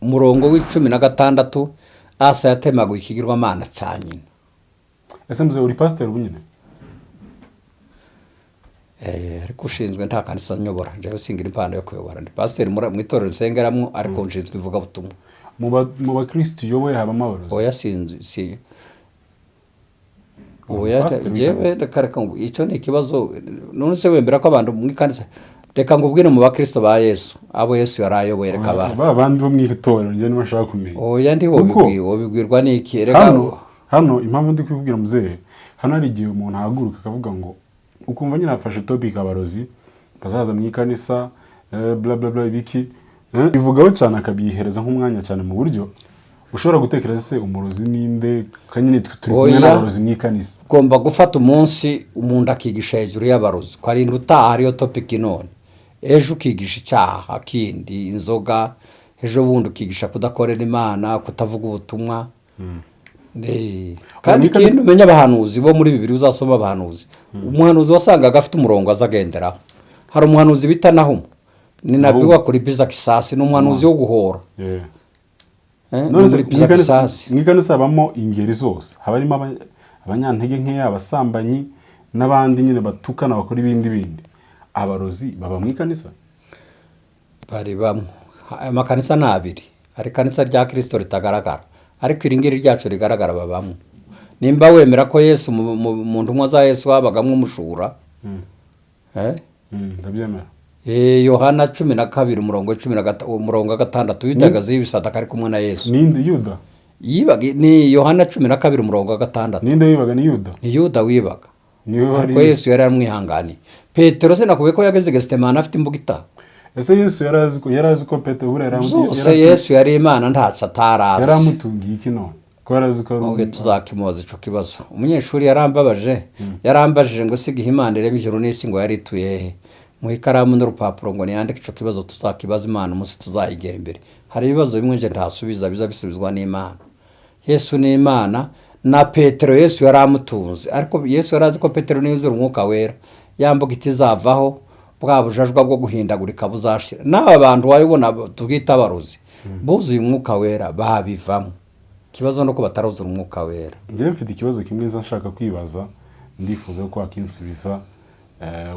umurongo wa 16, Asa yatemaguye ikigirwamana cya nyina. Ese muze uri pasiteri ubu nyine? Ariko ushinzwe nta kanisa nyobora njyewe, singira impano yo kuyobora. Ndi pasiteri mu itorero nsengeramo, ariko nshinzwe ivugabutumwa. Mu bakirisitu uyoboye habamo abarozi? Oya, sinzi, si oya. Pasiteri. Njyewe reka ngo icyo ni ikibazo. None se wemera ko abantu mu ikanisa, reka ngo ubwire, mu bakristo ba Yesu, abo Yesu yari ayoboye, reka baze. Ba bandi bo mu itorero njye nibo nshaka kumenya. Oya, ndi wobibwirwa n'iki? Reka. Hano impamvu ndi kubibwira muzehe, hano hari igihe umuntu ahaguruka akavuga ngo, ukumva nyine afashe topic, abarozi bazaza mu ikanisa, bla bla bla, ibiki, bivugaho cyane, akabyihereza nk'umwanya cyane, mu buryo ushobora gutekereza se umurozi ninde, kanyine turi kumwe Oya. n'abarozi mu ikanisa. Ugomba gufata umunsi umuntu akigisha hejuru y'abarozi, ukarinda utaha ariyo topic. None ejo ukigisha icyaha kindi, inzoga, ejo bundi ukigisha kudakorera Imana, kutavuga ubutumwa. Kandi ikindi umenya, abahanuzi bo muri Bibiri, uzasoma abahanuzi, umuhanuzi wasangaga afite umurongo aza agenderaho. Hari umuhanuzi bita Nahumu, ni nabi Nahumu. wa kulipiza kisasi, ni umuhanuzi wo guhora. Ni None se mulipiza kisasi. Mu ikanisa habamo ingeri zose, haba harimo abanyantege nkeya, abasambanyi n'abandi nyine batukana, bakora ibindi bindi. Abarozi baba mu ikanisa? Bari bamwe. Amakanisa ni abiri: hari ikanisa rya Kirisito ritagaragara, ariko iri ngiri ryacu rigaragara babamo. Nimba wemera ko Yesu mu ntumwa za Yesu habagamo umujura, eh? Ndabyemera. Yohana 12, umurongo umurongo wa 6, yudagaze y'ibisadaka ari kumwe na Yesu. Ninde? Yuda? Yibaga ni Yohana 12, umurongo wa 6. Ninde wibaga? Ni Yuda? Ni Yuda wibaga. Niwe wari. Ariko Yesu yari yaramwihanganiye. Petero se nakubwiye ko yageze Gesitemani afite imbugita. Ese Yesu yari azi ko Petero buriya Zose Yesu yari Imana, ntacyo atarazi. Yari amutungiye iki none ko yari azi ko ari Oge tuzakimubaza ico kibazo. Umunyeshuri yarambabaje, yarambajije ngo siga Imana irema ijuru n'isi ngo yari ituye hehe? Mu ikaramu n'urupapuro ngo niyandike. Ico kibazo tuzakibaza Imana umunsi tuzayigera imbere. Hari ibibazo bimwe nje ntasubiza, biza bisubizwa n'Imana. Yesu ni Imana. Na Petero Yesu yari amutunze, ariko Yesu yari azi ko Petero niyuzura Umwuka Wera, yambuga itizavaho, bwa bujajwa bwo guhindagurika buzashira. N'aba bantu wabibona tubwita abarozi buzuye Umwuka Wera babivamo. Ikibazo ni uko bataruzura Umwuka Wera. Njyewe mfite ikibazo kimwe nza nshaka kwibaza, ndifuza ko wakinsubiza,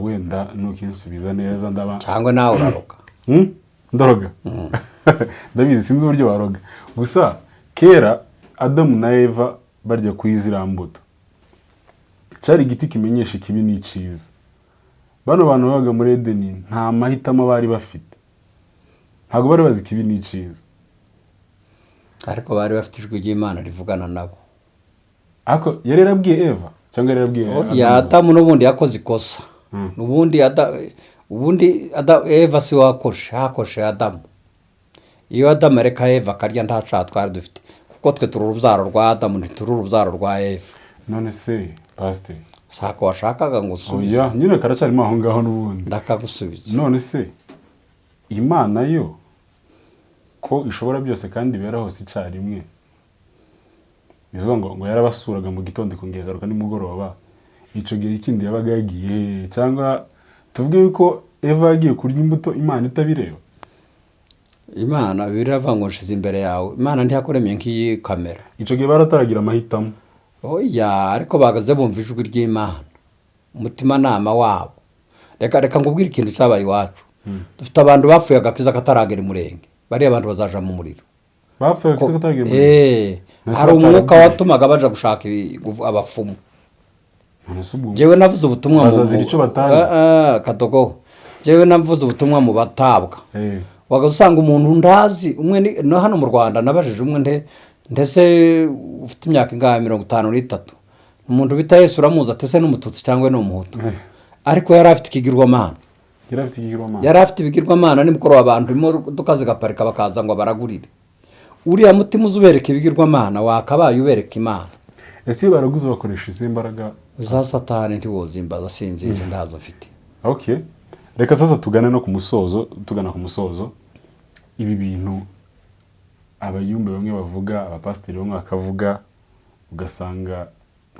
wenda nukinsubiza neza ndaba Cyangwa nawe uraroga? Ndaroga, ndabizi, sinzi uburyo baroga. Gusa kera Adamu na Eva barya kuri ziriya mbuto, cyari igiti kimenyesha ikibi n'icyiza. Bano bantu babaga muri Edeni nta mahitamo bari bafite, ntabwo bari bazi ikibi n'icyiza. Ariko bari bafite ijwi ry'Imana rivugana nabo. Ariko yari yarabwiye Eva cyangwa yari yarabwiye Adamu Ya gusa? Adamu n'ubundi yakoze ikosa. Ubundi Eva si we wakoshe, hakoshe Adamu. Iyo Adamu areka Eva akarya, nta cyaha twari dufite, kuko twe turi urubyaro rwa Adamu, ntituri urubyaro rwa Eva. None se pasiteri, Sako washakaga ngo usubize? Oya nyine, karacyarimo aho ngaho n'ubundi. Ndakagusubiza. None se Imana yo ko ishobora byose kandi ibera hose icyarimwe, bivuga ngo yarabasuraga mu gitondo ikongera ikagaruka nimugoroba, icyo gihe ikindi yabaga yagiye hehe? Cyangwa tuvuge yuko Eva yagiye kurya imbuto Imana itabireba? Imana biravuga ngo nshize imbere yawe. Imana ntiyakuremye nk'iyi kamera. Icyo gihe barataragira amahitamo. Oya, ariko bahagaze bumva ijwi ry'Imana, umutimanama wabo. Reka nkubwire ikintu cyabaye iwacu. Dufite abantu bapfuye agakiza kataragera imurenge. Bariya abantu bazaja mu muriro. Bapfuye agakiza kataragera imurenge? Eh, hari umwuka watumaga baja gushaka abapfumu. Jewe navuze ubutumwa mu Bazazira icyo batazi. Kadogo, jewe navuze ubutumwa mu batabwa. Wagaza usanga umuntu ndazi umwe no hano mu Rwanda nabajije umwe nde ndetse ufite imyaka ingahe, 53, umuntu bita Yesu uramuzi? Atese n'umututsi cyangwa ni umuhutu? Ariko yari afite ikigirwamana. Yari afite ikigirwamana. Yari afite ibigirwamana. Nimukoro abantu imodoka zigaparika bakaza ngo baragurire. Uriya mutima uzi ubereka ibigirwamana, wakabaye ubereka Imana. Ese iyo baraguze bakoresha izihe mbaraga? Za Satani ntiwozimbaza, sinzizi, ndazo mfite. Okay, reka sasa tugane no ku musozo, tugana ku musozo. Ibi bintu abayumbe bamwe bavuga, abapasiteri bamwe bakavuga, ugasanga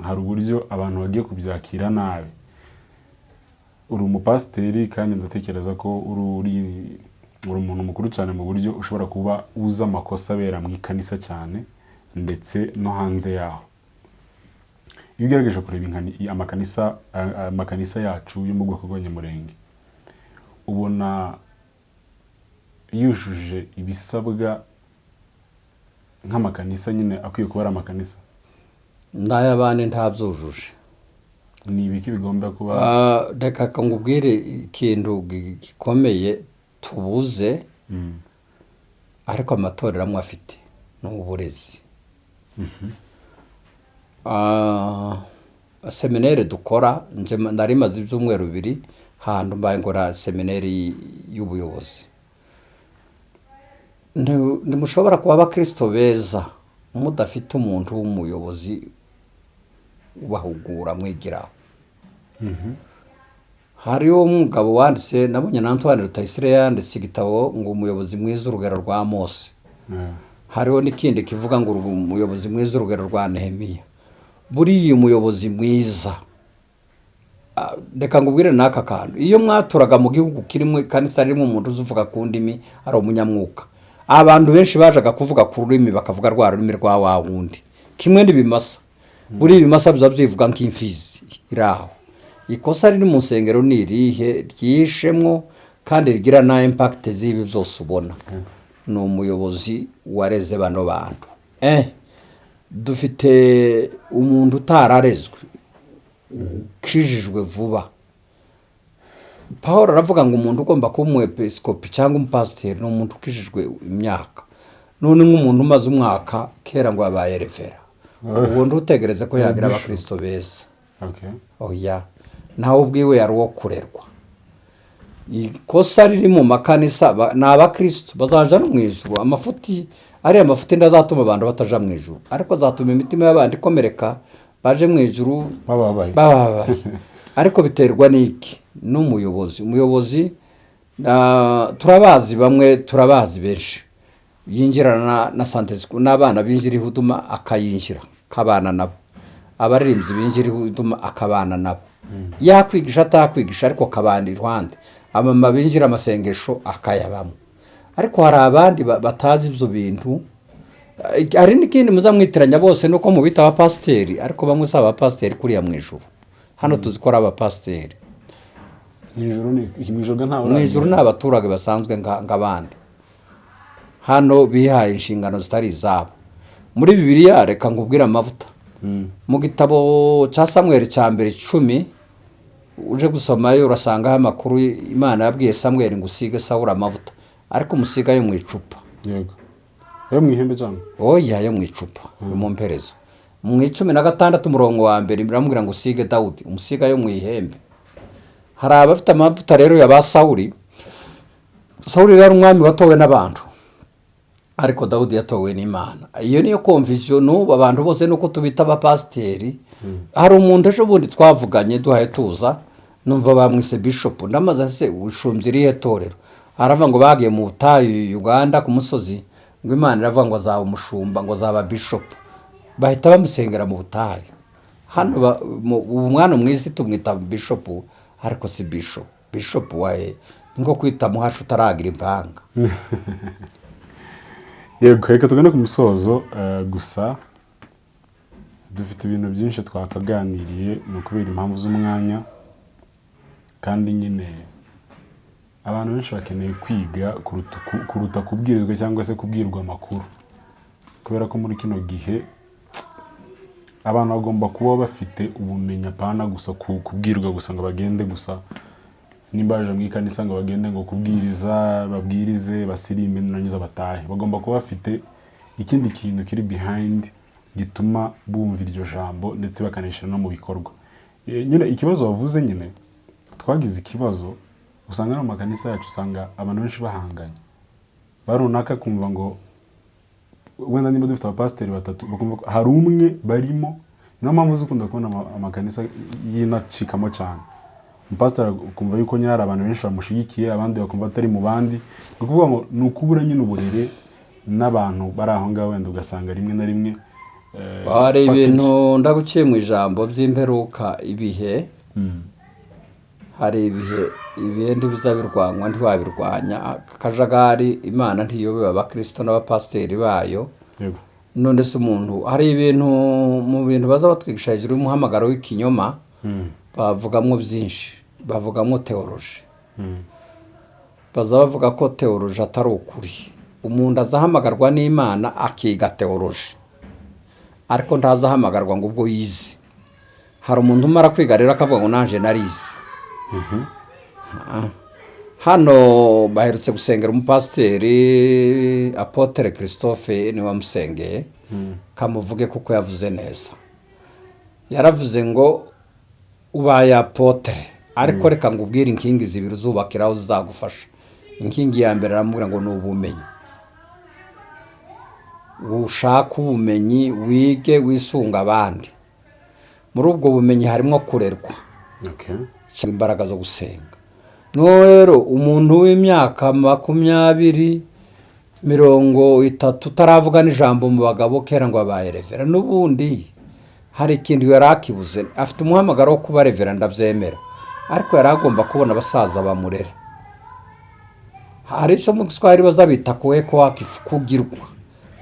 hari uburyo abantu bagiye kubyakira nabi. Uri umupasiteri kandi ndatekereza ko uri umuntu mukuru cyane mu buryo ushobora kuba uzi amakosa abera mu ikanisa cyane ndetse no hanze yaho. Iyo ugerageje kureba amakanisa yacu yo mu bwoko bw'Abanyamurenge, ubona yujuje ibisabwa nk'amakanisa nyine akwiye kuba ari amakanisa? N'ay'abandi ntabyujuje. Ni ibiki bigomba kuba? Reka nkubwire ikintu gikomeye tubuze, ariko amatorero amwe afite, ni uburezi. Seminere dukora, nje nari maze ibyumweru 2 hantu mbaye nkora seminere y'ubuyobozi. Ntimushobora kuba abakristo beza mudafite umuntu w'umuyobozi ubahugura, mwigiraho. Hariho umugabo wanditse, nabonye na Antoine Rutayisire yanditse igitabo ngo umuyobozi mwiza urugero rwa Mose. Hariho n'ikindi kivuga ngo umuyobozi mwiza urugero rwa Nehemiya. Buriya umuyobozi mwiza, reka ngubwire n'aka kantu, iyo mwaturaga mu gihugu kirimo ikanisa ririmo umuntu uzi uvuga ku ndimi ari umunyamwuka, abantu benshi bajaga kuvuga ku rurimi bakavuga rwa rurimi rwa wa wundi. Kimwe n'ibimasa, buriya ibimasa biba byivuga nk'imfizi iri aho. Ikosa riri mu nsengero ni irihe ryishemwo kandi rigira na impact z'ibi byose ubona? Ni umuyobozi wareze bano bantu. Dufite umuntu utararezwe ukijijwe vuba. Paul aravuga ngo umuntu ugomba kuba umwepiskopi cyangwa umupasiteri ni umuntu ukijijwe imyaka. None nk'umuntu umaze umwaka kera ngo yabaye refera, ubu ntutegereze ko yagira abakristo beza. Oya, nawe ubwiwe yari uwo kurerwa. Ikosa riri mu makanisa, ni abakristo bazaja no mu ijuru. Amafuti ariya mafuti ndazatuma abantu bataja mu ijuru, ariko azatuma imitima y'abandi ikomereka baje mu ijuru bababaye. Bababaye. Ariko biterwa n'iki? N'umuyobozi. Umuyobozi, turabazi bamwe, turabazi benshi, yinjirana na sante n'abana binjira ihuduma akayinjira akabana nabo, abaririmbyi binjira ihuduma akabana nabo, yakwigisha atakwigisha ariko akabana iruhande, abamama binjira amasengesho akayabamo. Ariko hari abandi batazi ibyo bintu. Hari n'ikindi muzamwitiranya bose nuko mubita abapasiteri, ariko bamwe si abapasiteri kuriya mu ijuru. Hano tuzi ko ari abapasiteri. Mu ijuru ni mu ijuru nta Mu ijuru ni abaturage basanzwe nk'abandi. Hano bihaye inshingano zitari izabo. Muri Bibiliya, reka nkubwire amavuta. Mu gitabo cya Samweli cya mbere 10, uje gusomayo urasangaho amakuru. Imana yabwiye Samweli ngo usige Sawuli amavuta, ariko umusiga yo mu icupa. Yego, ayo mu ihembe cyangwa? Oya, yo mu icupa, yo mu mperezo. Mu 16 umurongo wa mbere biramubwira ngo usige Dawudi, umusiga yo mu ihembe. Hari abafite amavuta rero ya ba Sawuli. Sawuli rero umwami watowe n'abantu, ariko Dawudi yatowe n'Imana. Iyo niyo confusion n'ubu abantu bose nuko tubita abapasiteri. Hari umuntu ejo bundi twavuganye duhaye tuza, numva bamwise bishop, ndamaze se ushumbye irihe torero? Aravuga ngo bagiye mu butayu Uganda ku musozi, ngo Imana iravuga ngo azaba umushumba, ngo azaba bishop, bahita bamusengera mu butayu. Hano ubu mwana mu isi tumwita bishop, ariko si bishop. Bishop wae ni nko kwita muhasha utaragira impanga. Yego, reka tugane ku musozo. Gusa dufite ibintu byinshi twakaganiriye, ni ukubera impamvu z'umwanya, kandi nyine abantu benshi bakeneye kwiga kuruta kubwirizwa cyangwa se kubwirwa amakuru, kubera ko muri kino gihe abantu bagomba kuba bafite ubumenyi, apana gusa kubwirwa gusa ngo bagende gusa, nimba baje mu ikanisa ngo bagende ngo kubwiriza, babwirize, basirimbe, nurangiza batahe. Bagomba kuba bafite ikindi kintu kiri behind gituma bumva iryo jambo ndetse bakanishyira no mu bikorwa. Nyine ikibazo wavuze, nyine twagize ikibazo, usanga no mu makanisa yacu usanga abantu benshi bahanganye, ba runaka kumva ngo wenda niba dufite abapasiteri batatu, bakumva ko hari umwe barimo. Niyo mpamvu uzi ukunda kubona amakanisa yinacikamo cyane. Umupasiteri ukumva yuko nyine hari abantu benshi bamushyigikiye, abandi bakumva atari mu bandi. Ni ukuvuga ngo ni ukubura nyine uburere n'abantu bari aho ngaho, wenda ugasanga rimwe na rimwe Hari package. ibintu, ndaguciye mu ijambo, by'imperuka, ibihe. Hari ibihe, ibihe ntibizabirwanywa, ntiwabirwanya. Akajagari, Imana ntiyobewe abakirisito n'abapasiteri bayo. None se umuntu, hari ibintu mu bintu baza batwigisha hejuru y'umuhamagaro w'ikinyoma, bavugamo byinshi, bavugamo théologie. Baza bavuga ko théologie atari ukuri. Umuntu azahamagarwa n'Imana akiga théologie, ariko ntazahamagarwa ngo ubwo yize. Hari umuntu umara kwiga rero akavuga ngo naje narize. Hano baherutse gusengera umupasiteri, Apôtre Christophe niwe wamusengeye, kamuvuge kuko yavuze neza. Yaravuze ngo ubaye apôtre, ariko reka ngo ubwire inkingi zibiri uzubakiraho zizagufasha. Inkingi ya mbere aramubwira ngo ni ubumenyi. Ushake ubumenyi, wige, wisunga abandi. Muri ubwo bumenyi harimo kurerwa, imbaraga zo gusenga. N'uwo rero umuntu w'imyaka 20, 30 utaravuga n'ijambo mu bagabo kera ngo abaye révérend, n'ubundi hari ikintu yari akibuze. Afite umuhamagaro wo kuba révérend, ndabyemera, ariko yari agomba kubona abasaza bamurera. Hari icyo mu Giswahili baza bita kuweko kugirwa.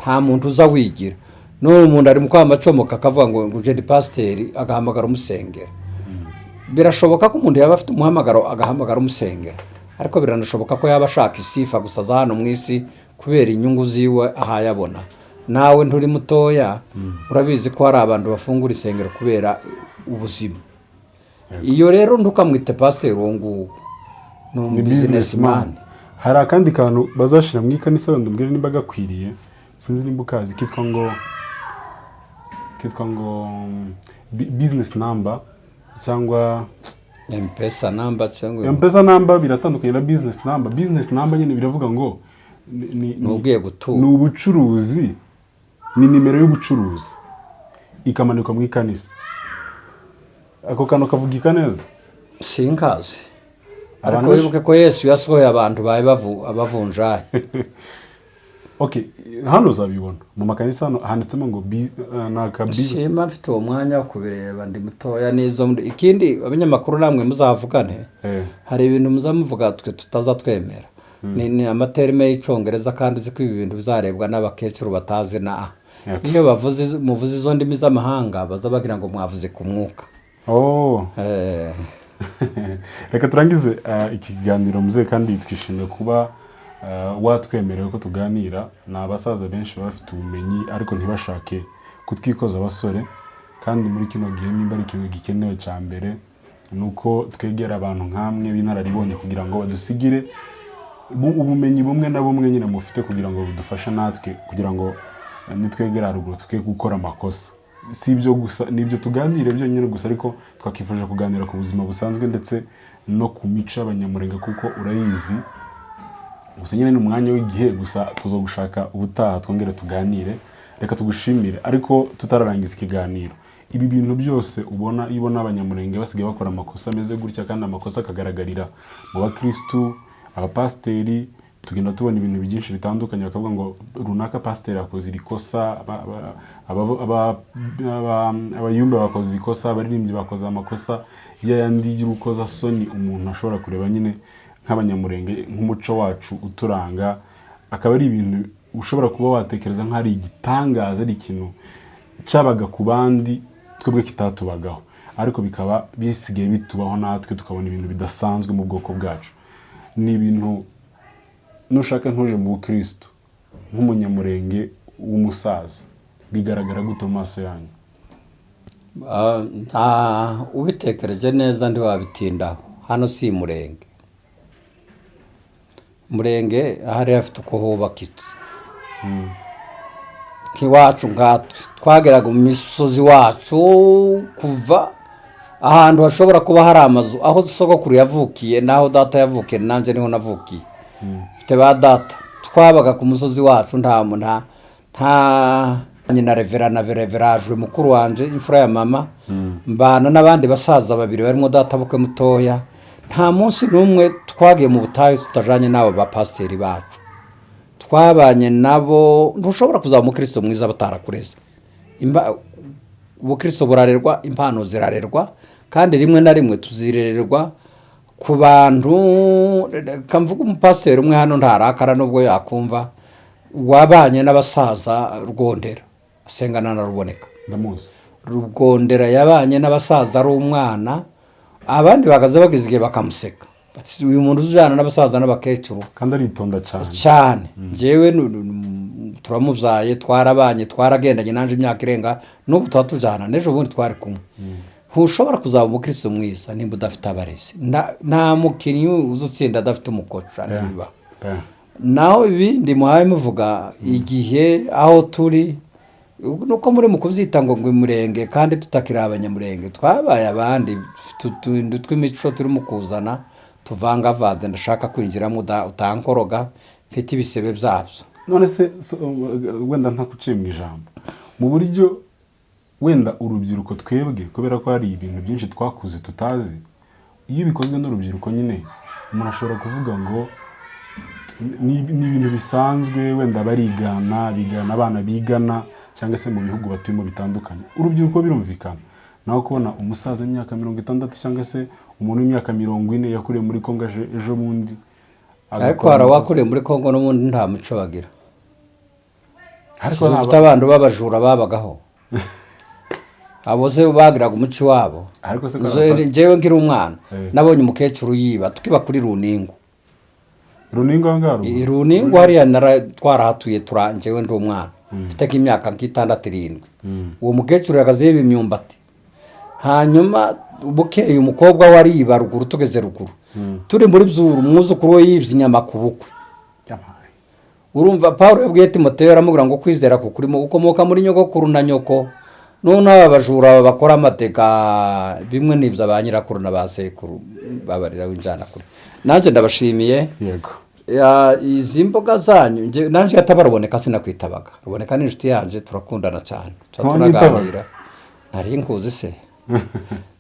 Nta muntu uza wigira. N'uwo muntu ari mu kwamacomoka akavuga ngo uje ndi pasiteri, agahamagara umusengera. Birashoboka ko umuntu yaba afite umuhamagaro agahamagara umusengera, ariko biranashoboka ko yaba ashaka isifa gusa za hano mu isi kubera inyungu ziwe ahayabona. Nawe nturi mutoya, urabizi ko hari abantu bafungura isengero kubera ubuzima. Iyo rero ntukamwite pasiteri, uwo nguwo ni Ni umubusinessman. Hari akandi kantu bazashyira mu ikanisa, wenda umbwire nimba gakwiriye, sinzi nimba ukazi, kitwa ngo business number cyangwa M-Pesa number cyangwa M-Pesa number biratandukanye na business number. Business number nyine biravuga ngo Ni ugiye gutura. Ni ubucuruzi, ni nimero y'ubucuruzi ikamanikwa mu ikanisa. Ako kantu kavugika neza? Sinkazi, ariko Abantu benshi- wibuke ko Yesu yasohoye abantu bari abavunjayi. Okay, hano uzabibona mu makanisa, hano handitsemo ngo ni aka Simba mfite uwo mwanya wo kubireba, ndi mutoya n'izo ikindi abanyamakuru namwe muzavugane. Hari ibintu muzamuvuga twe tutazatwemera, ni amaterme y'Icyongereza, kandi uzi ko ibi bintu bizarebwa n'abakecuru batazi na a. Iyo bavuze, muvuze izo ndimi z'amahanga, baza bagira ngo mwavuze ku mwuka. Oh. Reka turangize iki kiganiro muzehe, kandi twishimiye kuba watwemerewe ko tuganira. Ni abasaza benshi baba bafite ubumenyi ariko ntibashake kutwikoza abasore, kandi muri kino gihe nimba ari ikintu gikenewe cya mbere ni uko twegera abantu nk'amwe b'inararibonye kugira ngo badusigire ubumenyi bumwe na bumwe nyine mufite, kugira ngo budufashe natwe, kugira ngo nitwegera haruguru twe gukora amakosa. Si ibyo gusa, ni ibyo tuganire byonyine gusa, ariko twakifuje kuganira ku buzima busanzwe ndetse no ku mico y'Abanyamurenge kuko urayizi. Gusa nyine ni umwanya w'igihe gusa, tuzogushaka ubutaha twongere tuganire. Reka tugushimire, ariko tutararangiza ikiganiro, ibi bintu byose ubona, iyo ubona Abanyamurenge basigaye bakora amakosa ameze gutya, kandi amakosa akagaragarira mu bakirisitu, abapasiteri, tugenda tubona ibintu byinshi bitandukanye, bakavuga ngo runaka pasiteri akoze iri kosa, abayumbe bakoze ikosa, abaririmbyi bakoze amakosa yayandi y'urukozasoni umuntu ashobora kureba nyine nk'Abanyamurenge, nk'umuco wacu uturanga, akaba ari ibintu Ushobora kuba watekereza nk'aho ari igitangaza, ari ikintu cyabaga ku bandi twebwe kitatubagaho, ariko bikaba bisigaye bitubaho natwe, tukabona ibintu bidasanzwe mu bwoko bwacu. Ni ibintu nushaka ntuje mu bukristo nk'Umunyamurenge w'umusaza, bigaragara gute mu maso yanyu? Nta ubitekereje neza ntiwabitindaho. Hano si Murenge, Murenge ahari hafite uko hubakitse. Nk'iwacu nkatwe twageraga mu misozi wacu, kuva ahantu hashobora kuba hari amazu aho sogokuru yavukiye n'aho data yavukiye, nanjye niho navukiye, mfite ba data. Twabaga ku musozi wacu, nta nyina revera na reverajwe mukuru wanje, imfura ya mama, mbana n'abandi basaza babiri barimo data bukwe mutoya. Nta munsi n'umwe twagiye mu butayu tutajanye n'abo bapasiteri bacu, twabanye nabo. Ntushobora kuzaba umukristo mwiza batarakureze. Ubukristo burarerwa, impano zirarerwa, kandi rimwe na rimwe tuzirererwa ku bantu. Reka mvuge umupasiteri umwe hano, ntarakara nubwo yakumva, wabanye n'abasaza, Rwondera, asengana na Ruboneka. Ndamuzi. Rugondera yabanye n'abasaza ari umwana, abandi bagaze bageze igihe bakamuseka, bati: "Uyu muntu uzajyana n'abasaza n'abakecuru?" Kandi aritonda cyane. Cyane. Njyewe turamubyaye, twarabanye, twaragendanye nanjye imyaka irenga, n'ubu tuba tujyana, n'ejo bundi twari kumwe. Ntushobora kuzaba umukristo mwiza nimba udafite abarezi. Nta mukinnyi uza utsinda adafite umukoca, ntibibaho. Naho ibindi muhaye muvuga igihe aho turi, nuko muri mu kubyita ngo Umurenge, kandi tutakiri Abanyamurenge, twabaye abandi, dufite utuntu tw'imico turimo kuzana tuvangavanze, ndashaka kwinjiramo utankoroga, mfite ibisebe byabyo. None se wenda ntakuciye mu ijambo, mu buryo wenda urubyiruko twebwe, kubera ko hari ibintu byinshi twakuze tutazi, iyo bikozwe n'urubyiruko nyine umuntu ashobora kuvuga ngo ni ibintu bisanzwe, wenda barigana, bigana abana bigana cyangwa se mu bihugu batuyemo bitandukanye, urubyiruko birumvikana. Naho kubona umusaza w'imyaka 60 cyangwa se umuntu w'imyaka 40 yakuriye muri Kongo, aje ejo bundi Ariko agakora hari amakosa. Abakuriye muri Kongo n'ubundi nta muco bagira. Ariko Dufite abantu b'abajura babagaho, abo se bagiraga umuco wabo? Ariko se ko Njyewe nkiri umwana nabonye umukecuru yiba, tukiba kuri Runingo. Runingo aho ngaho haruguru? Runingo hariya twarahatuye, njyewe ndi umwana mfite nk'imyaka nk'itandatu, irindwi. Uwo mukecuru yagaze yiba imyumbati, hanyuma bukeye umukobwa we ariba ruguru. Tugeze ruguru turi muri byuru, umwuzukuru we yibye inyama ku bukwe. Yampaye. Urumva, Paul yabwiye Timoteyo, aramubwira ngo kwizera kukurimo ukomoka muri nyogokuru na nyoko. None aba bajura bakora amateka bimwe n'ibyo ba nyirakuru na ba sekuru babarira w'injana kure. Nanjye ndabashimiye. Yego. Izi mboga zanyu, nanjye yataba Ruboneka sinakwitabaga. Ruboneka ni inshuti yanjye, turakundana cyane, tuba Ntiwanyitaba? tunaganira. Nari nkuzi se?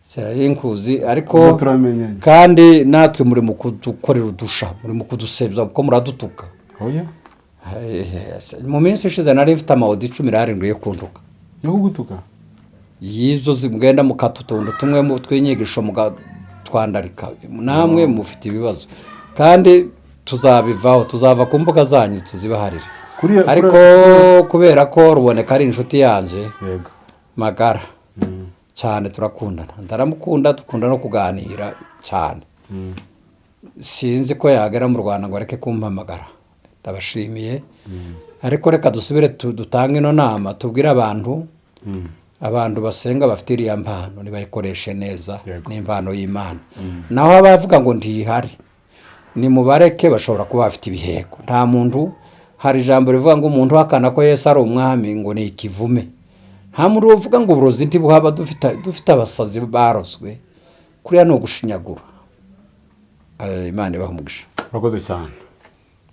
Sinari nkuzi, ariko Ubwo turamenyanye. Kandi natwe muri mu kudukorera udusha, muri mu kudusebya kuko muradutuka. Oya. Mu minsi ishize nari mfite ama audio 17 yo kuntuka. Yo kugutuka? Yizo zimugenda mukata utuntu tumwe mu tw'inyigisho mugatwandarika. Namwe mufite ibibazo kandi tuzabivaho, tuzava ku mbuga zanyu tuzibaharire. Ariko kubera ko Ruboneka ari inshuti yanjye magara cyane, turakundana, ndaramukunda, dukunda no kuganira cyane. Sinzi ko yagera mu Rwanda ngo areke kumpamagara. Ndabashimiye, ariko reka dusubire dutange ino nama, tubwire abantu, abantu basenga bafite iriya mpano nibayikoreshe neza. Ni impano y'Imana. Naho abavuga ngo ntihari, nimubareke, bashobora kuba bafite ibiheko. Nta muntu, hari ijambo rivuga ngo umuntu uhakana ko Yesu ari umwami ngo ni ikivume. Nta muntu uvuga ngo uburozi ntibuhaba, dufite abasazi barozwe. Kuriya ni ugushinyagura. Imana ibaha umugisha. Urakoze cyane.